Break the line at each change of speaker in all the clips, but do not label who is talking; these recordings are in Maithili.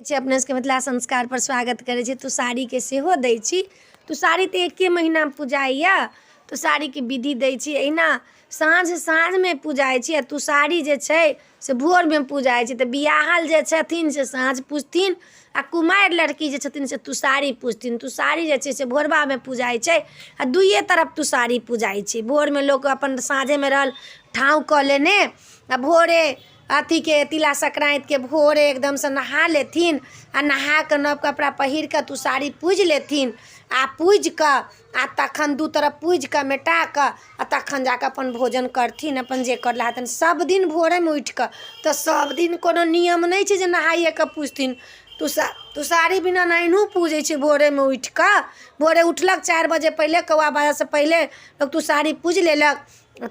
छी अपने सबके मिथिला संस्कारपर स्वागत करै छी तुसारीके सेहो दै छी तुसारी तऽ एके महीनामे पुजाइए तुसारीके विधि दै छी एहिना साँझ साँझमे पुजाइ छै आओर तुसारी जे छै से भोरमे पुजाइ छै तऽ बियाहल जे छथिन से साँझ पुजथिन आओर कुमारि लड़की जे छथिन से तुसारी पुजथिन। तुसारी जे छै से भोरबामे पुजाइ छै आओर दुइए तरफ तुसारी पुजाइ छै। भोरमे लोक अपन साँझेमे रहल ठाँव कऽ लेने आओर भोरे अथीके तिला संक्रान्तिके भोरे एकदमसँ नहा लेथिन आओर नहाकऽ नव कपड़ा पहिरकऽ तुसारी पूजि लेथिन आओर पूजिकऽ आओर तखन दू तरफ पूजिकऽ मेटाकऽ आओर तखन जाकऽ अपन भोजन करथिन अपन जे करले हेतनि सब दिन भोरेमे उठिकऽ तऽ सब दिन कोनो नियम नहि छै जे नहाइएकऽ पूजथिन तुसारी बिना नहेनहुँ पूजै छै भोरेमे उठिकऽ। भोरे उठलक 4 बजे पहिले, कौआ बाजऽसँ पहिले लोक तुसारी पूजि लेलक।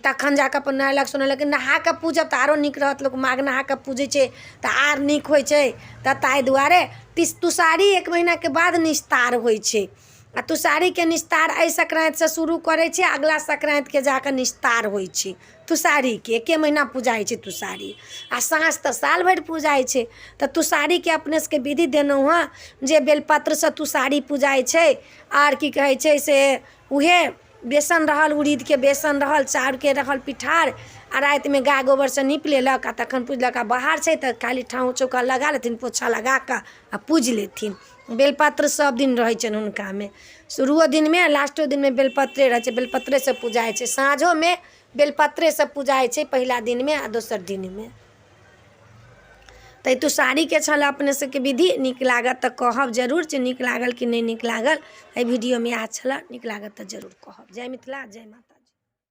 तखन जाकऽ अपन नहेलक सोनेलक। नहाकऽ पूजब तऽ आरो नीक रहत। लोक माघ नहाकऽ पूजै छै तऽ आर नीक होइ छै। तऽ ताहि दुआरे तुसारी एक महीनाके बाद निस्तार होइ छै आओर तुसारीके निस्तार एहि संक्रान्तिसँ शुरू करै छै, अगिला संक्रान्तिके जाकऽ निस्तार होइ छै तुसारीके। एके महीना पुजाइ छै तुसारी आओर साँझ तऽ साल भरि पुजाइ छै। तऽ तुसारीके अपने सबके विधि देलहुँ हँ जे बेलपत्रसँ तुसारी पुजाइ छै। आर की कहै छै से उएह बेसन रहल, उड़ीदके बेसन रहल, चाउरके रहल पिठार आ रातिमे गाय गोबरसँ नीप लेलक आ तखन पुजलक। आ बाहर छै तऽ खाली ठाँव चौका लगा लेथिन, पोछा लगा कऽ आ पूजि लेथिन। बेलपत्र सब दिन रहै छनि हुनकामे। शुरुओ दिनमे आ लास्टो दिनमे बेलपत्रे रहै छै, बेलपत्रेसँ पूजा होइ छै। साँझोमे बेलपत्रेसँ पूजा होइ छै, पहिला दिनमे आ दोसर दिनमे। तऽ ई तुसारीके छल अपने सबके विधि। नीक लागत तऽ कहब जरूर जे नीक लागल कि नहि नीक लागल। एहि वीडियोमे इएह छलऽ। नीक लागत तऽ जरूर कहब। जय मिथिला, जय माता।